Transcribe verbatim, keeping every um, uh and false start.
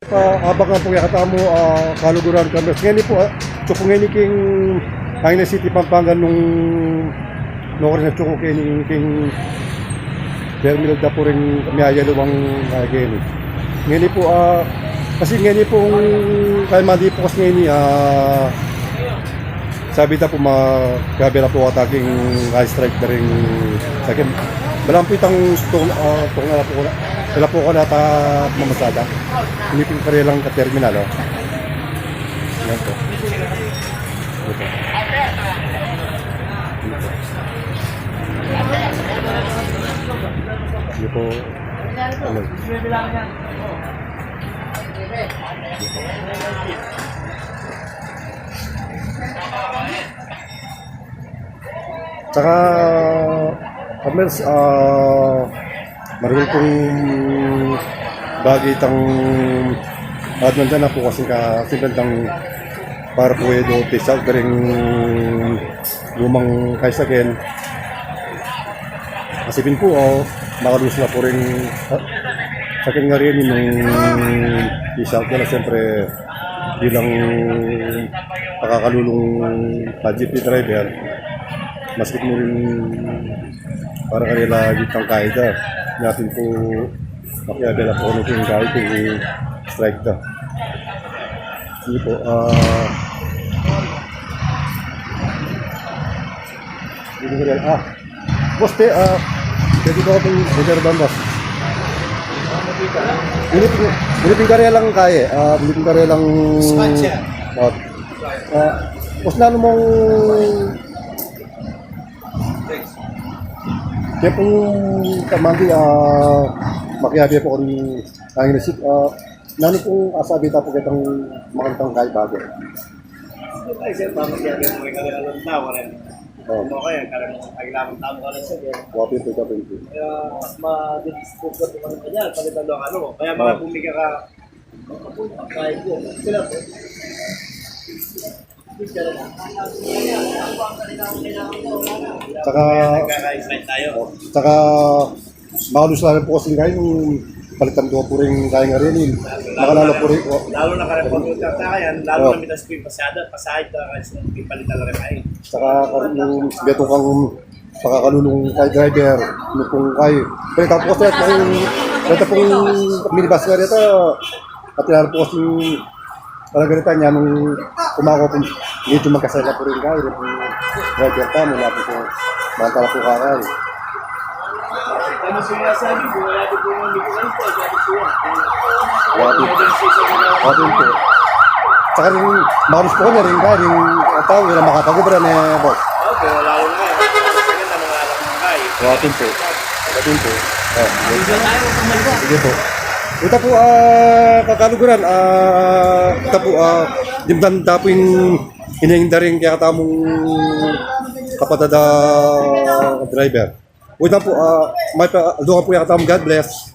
Pa, abak na pu kekatamu, ah, kaluguran, ka-members. Ngeni pu, ah, atsu pu ngeni king Angeles City, Pampanga, nung, nung oras na atsu ku keni king terminal da pu ring miyayaliwang, ah, keni. Ngeni pu, ah, kasi ngeni pu, kaya mandi pu kasi ngeni, ah, Sabi ta pu ma-, kayabe la pu kata king strike da ring saken. Balamu pu itang tung-, ah, tung-, ala pu kula-, ala pu kula ta mamasada. Ini pu ing karelang ka-terminal, o. Yan pu. Ito. Ito. Ito. Ano? Tsaka, ka-members, ah, maragul pung bagi itang adwan da na pu kasi ka, simple itang para pu e do pisa da ring lumang kaya saken. Kasi pin pu, o, makalus la pu ring, ah, saken ngeni nung pisa da na, siyempre, bilang pakakalulung ka jeepney driver, maski mu rin para karela gitang kaya da. Nya pin pu, makiabe la pu kanu king kaya king strike da. Ini pu, ah, ini pu, ah, Boss, te, ah, pwede ba akong reserbahan, boss? Ini, ini pin karelang kaya, ah, ini pin karelang Dispatcher. Ah, ah, boss, nanu mung, kaya pung kamandi, ah, makiabe pu kung ang inisip, ah, nanu pung asabi ta pu ketang makantang kaya bage? Ay, sir, pamakiabe mu ing karelang tau, karelang O. Ano kaya, karelang kailangan tau, karelang sabi. Wa pin pu, wa pin pu. Kaya, mas madidiscover ko kung ano kanya, palitan daw ano. Kaya mga O. bumili ka, kahit yun. Sila po. Tsaka, Nagkaka-slide tayo. O, tsaka, makalus la rin pu kasi kaya nung palitan da pu ring kaya ngeni. Makalala pu rin, o. Lalo na karelang pagkakatayan, lalo O. na mitas pu ing pasada, pasahid na kasi palitan na rin kaya. Tsaka, nung beto kang pakakalulung kaya driver, nung kaya, pwede pu kasi kung, pwede pung minibus nga reta, pati lalo pu kasi talaga reta nya nung kumako pu, dito magkasala pu rin kaya, rin pu driver ta, mula pu pu, mantala pu kakal. Tama sinasabi, kung wala pu pu, hindi ko alam po, sabi ko, ah. Wa pin, wa pin pu. Tsaka rin, makalus pu kanya rin kaya, rin tau, rin makapagubra ne, boss. Okay, lalo na yan. Maganda, mga anak ng kaya. Wa pin pu. Wa pin pu. O, sige. Sige pu. Ita pu, ah, kakaluguran, ah, ita pu, ah, dimdam da pu ing ining da ring kekatamung kapatad a driver. Ita pu, ah, may pa, doon pu kekatamung God bless.